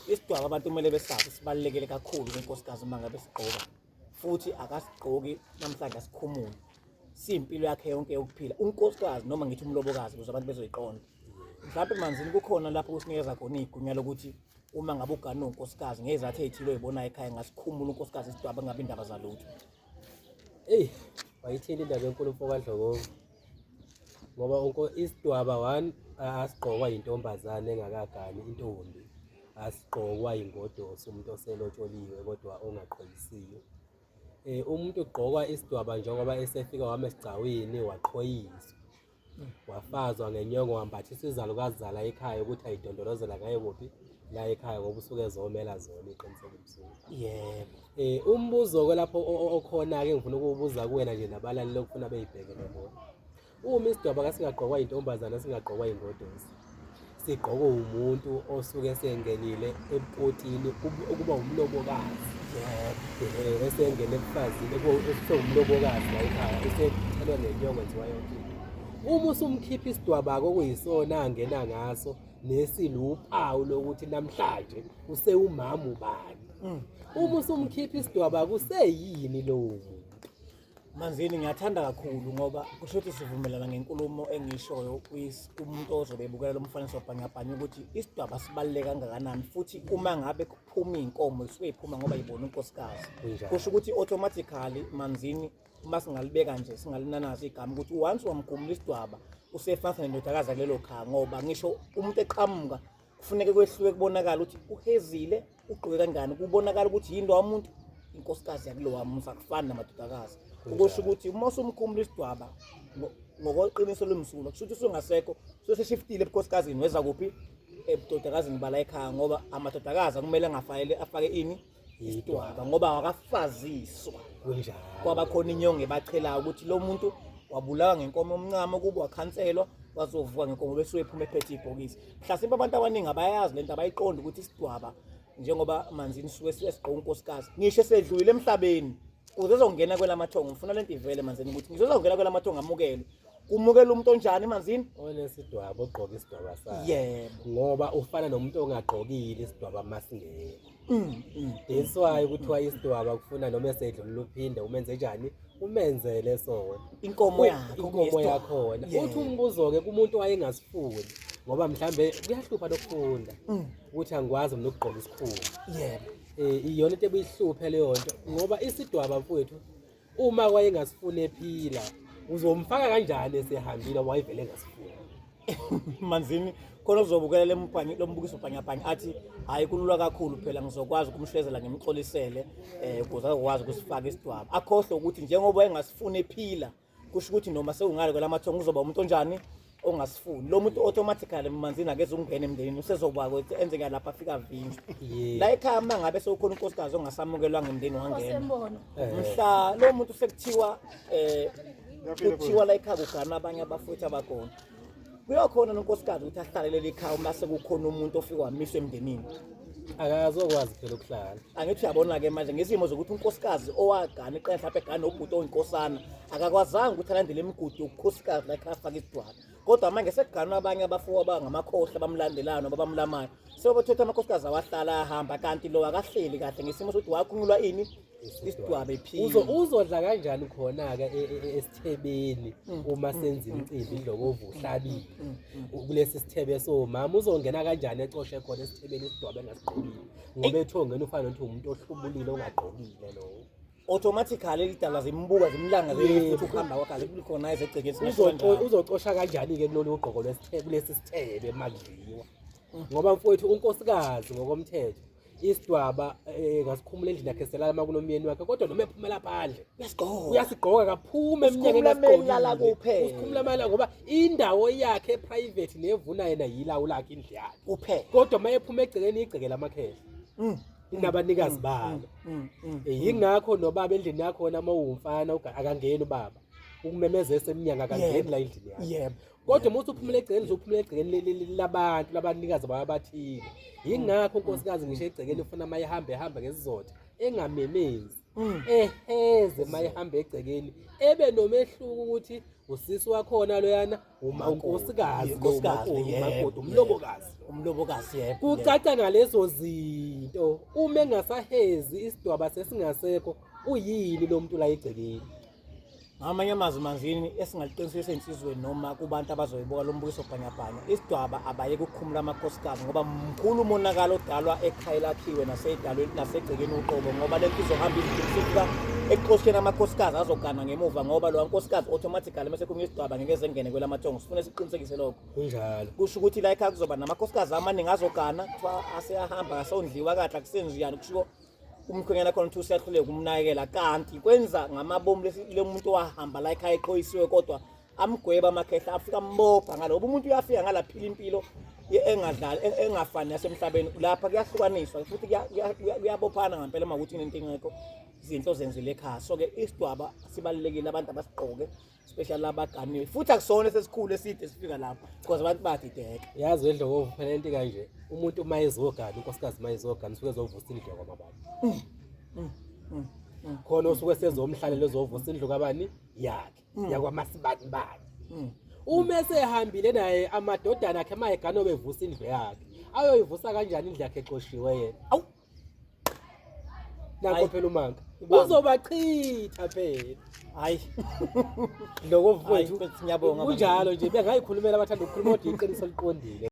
Isidwaba abantu kumele besazi sibalulekile kakhulu kwinkosikazi uma ngabe sigqoka, futhi akasigqoki namhlanje asikhumule, siyimpilo yakhe yonke yokuphila unkosikazi, noma ngithi umlobokazi, ukuze abantu bezoyiqonda. Mhlawumbe Manzini kukhona lapho kusinikeza khona igunya lokuthi uma ngabe ugane unkosikazi ngezathu ey'thile oyibonayo ekhaya, ngasikhumula unkosikazi isidwaba, kungabi indaba zalutho. Eyi, wayithini indaba enkulu mfo kaDlokovu, ngoba isidwaba one asigqokwa yintombazane engakagani intombi, asigqokwa yingodosi umuntu oselotsholiwe kodwa ongaqhoyisiwe. Umuntu ugqokwa isidwaba njengoba esefika wama esigcawini waqhoyiswa, wafazwa ngenyongo, wambathiswa izalukazi zala ekhaya ukuthi ayidondolozela ngaye kuphi la ekhaya, ngoba usuke ezomela zona iqiniso limsulwa. Yebo. Umbuzo-ke lapho okhona-ke ngifuna ukuwubuza kuwena nje nabalaleli okufuna beyibhekele bona. Uma isidwaba kasingagqokwa yintombazane, singagqokwa yingodosi, sigqokwe umuntu osuke esengenile ebukotini ukuba umlobokazi. Yebo. Esengene ebufazini, esewumlobokazi la ekhaya, esethelwe ngenyongo, enziwa yonke into. Uma usumkhipha isidwaba-ke okuyisona angena ngaso nesilupawu lokuthi namhlanje usewumama ubani. Uma usumkhipha isidwaba kuseyini lowo muntu? Manzini, ngiyathanda kakhulu ngoba kusho ukuthi sivumelana ngenkulumo engishoyo kumuntu ozobe ebukela lo mfanekiso bhanyabhanya ukuthi isidwaba sibaluleke kangakanani, futhi uma ngabe kuphuma iy'nkomo isuke iphuma ngoba ibona unkosikazi. Kunjalo. Kusho ukuthi automatically Manzini, uma singalibeka nje singalinanazi igama ukuthi once wamgumula isidwaba usefasa nendodakazi kulelo khaya, ngoba ngisho umuntu eqhamuka kufuneke kwehluke kubonakala ukuthi uhezile, ugqoke kanjani, kubonakala ukuthi yini lowa muntu, inkosikazi yakulowa muzi, akufani namadodakazi. Ukusho ukuthi uma usumkhumula isidwaba ngokoqiniso lomsulwa, kusho ukuthi usungasekho, useseshiftile ebukhosikazini weza kuphi, ebudodakazini bala ekhaya, ngoba amadodakazi akumele angafanele afake ini isidwaba ngoba akafaziswa. Kunjalo. Kwaba khona inyongo ebachelayo ukuthi lo muntu wabulawa ngenkomo omncamo kubo, wakhanselwa, wazovuka ngenkomo bese ephuma ephethe ibhokisi. Mhlasimpe abantu abaningi abayazi lento, abayiqondi ukuthi isidwaba njengoba Manzini suke esigqoka unkosikazi ngisho esedlulile emhlabeni ukuze ezongena kwelamathongo. Ngifuna lento ivele Manzini ukuthi ngisho ezongena kwelamathongo amukelwe, kumukela umuntu onjani Manzini? Onesidwaba, ogqoka isidwaba sakhe. Yebo. Ngoba ufana nomuntu ongagqokile isidwaba masingekho. That's why kuthiwa isidwaba kufuna noma esedlulile uphinde umenze njani, umenzele sona inkomo yakhe, inkomo okuyisidwaba. Yakhona. Yebo. Uthi umbuzo-ke kumuntu owayengasifuni, ngoba mhlambe kuyahlupha lokufunda ukuthi angikwazi mina ukugqoka isikhumba. Yebo. Iyona into ebuyihluphe leyo nto, ngoba isidwaba mfowethu uma wayengasifuni ephila, uzomfaka kanjani esehambile wayevele engasifuni? Manzini, khona uzobukela lemphanyi lombukiso bhanyabhanya athi hayi kulula kakhulu phela, ngizokwazi ukumshezela ngimxolisele ukuze azokwazi ukusifaka isidwaba, akhohlwe ukuthi njengoba engasifuni ephila, kusho ukuthi noma sewungale kwelamathongo uzoba umuntu onjani ongasifuni lo muntu. Automatically Manzini akeze ukungena emndenini, usezoba ukuthi enze lapha afika avinjwe la ekhaya. Uma ngabe sewukhona unkosikazi ongasamukelwanga emndeni wangena Osembono. mhla lo muntu sekuthiwa kuthiwa la ekhaya kugana abanye abafowethu abakhona, kuyokhona nonkosikazi ukuthi ahlale leli khaya uma sekukhona umuntu ofika wamiswa emndenini? Akazokwazi phela ukuhlala. Angithi uyabona-ke manje ngesimo zokuthi unkosikazi owagana iqela mhlawumbe egana nobhuti oyinkosana akakwazanga ukuthi alandele imigudu yobukhosikazi la ekhaya afake isidwaba, kodwa manje sekuganwa abanye abafuwa abangamakhohla abamlandelayo noma abamlamayo, sebethatha amakhosikazi awahlala ayahamba, kanti lo akahleli kahle ngesimo sokuthi wakhululwa ini isidwaba ephila. Uzodla kanjani khona-ke esithebeni uma senza imicimbi idlokovu uhlabile kulesi sithebe somama? Uzongena kanjani ecoshe khona esithebeni isidwaba engasigqokile, ngoba ethongeni ufana nokuthi umuntu ohlubulile ongagqokile lowo? Automatically lidala zimbuka zimlanga futhi ukuhamba kwakhe azikukhona ezegcekeni. Uzocosha kanjani-ke kulolu ugqoko kulesi sithebe makudliwa? Ngoba mfowethu unkosikazi ngokomthetho isidwaba ngasikhumula endlini yakhe selala uma kunomyeni wakhe, kodwa noma ephumela phandle uyasigqoka. Uyasigqoka kaphume eminyakeni. Usikhumula melala kuphela. Usikhumula melala ngoba indawo yakhe private nevuna yena yilawo lakhe, indlu yakhe kuphela. Kodwa uma ephuma egcekeni, igceke lamakhehla inabanikazi balo. Yingakho nobaba endlini yakhona uma uwumfana akangeni ubaba, ukumemeza esemnyango, akangeni la endlini yakhe. Kodwa uma usuphumela egcekeni, uzophumela egcekeni labantu labanikazi bayo abathile. Yingakho unkosikazi ngisho egcekeni ufuna uma ehambe ehambe ngesizotha, engamemezi, eheze uma ehamba egcekeni, ebe nomehluko ukuthi Usisi wakhona loyana, uma unkosikazi, Unkosikazi, umakoti, yebo, umakoti, umlobokazi. Umlobokazi, yebo. Kucaca ngalezo zinto. Uma engasahezi isidwaba sesingasekho, uyini lo muntu la egcekeni? Ngamanye amazwi, Manzini, esingaliqinisisa ensizweni noma kubantu abazoyibuka lo mbukiso bhanyabhanya, isidwaba abayeke ukukhumula amakhosikazi, ngoba mkhulu umonakalo odalwa ekhaya lakhiwe nasedalweni nasegcekeni uqobo, ngoba le nto izohamba izifika ekuxosheni amakhosikazi azogana ngemuva, ngoba lo nkosikazi automatically mase khumula isidwaba ngeke zengene kwelamathongo. Sifune siqinisekise lokho. Kunjalo. Kusho ukuthi la ekhaya kuzoba namakhosikazi amaningi azogana, kuthiwa aseyahamba, asondliwa kahle, akusenziwa, kushiwo umkhwenyana khona ukuthi useyahluleka ukumnakekela, kanti kwenza ngamabomu lo muntu owahamba la ekhaya eqhoyisiwe, kodwa amgweba amakhehla afika ambopha ngalo, ngoba umuntu uyafika ngalaphila impilo engadlali engafani yasemhlabeni. Lapha kuyahlukaniswa futhi kuyabophana ngempela uma ukuthi into ingekho, izinto zenzile ekhaya. So-ke isidwaba sibalulekile, abantu abasigqoke, especially abaganiwe, futhi akusona esesikhulu eside sifika lapho because abantu bayadideka. Yazi wedlokovu, phela into kanje, umuntu uma ezogana, unkosikazi uma ezogana usuke ezovusa indlu yakwamabani. Khona usuke sezomhlalela, ezovusa indlu kabani yakhe, yakwamasibanibani. Uma esehambile naye, amadodana akhe uma egana obevusa indlu yakhe, ayoyivusa kanjani indlu yakhe exoshiwe yena? Awu. Nakho Hayi. phela umanka Ibamba. uzobachitha phela. Hayi. Dlokovu Hayi, mfowethu, mfethu, ngiyabonga. Kunjalo nje, bengayikhulumela abathanda ukukhuluma, kodwa iqiniso liqondile.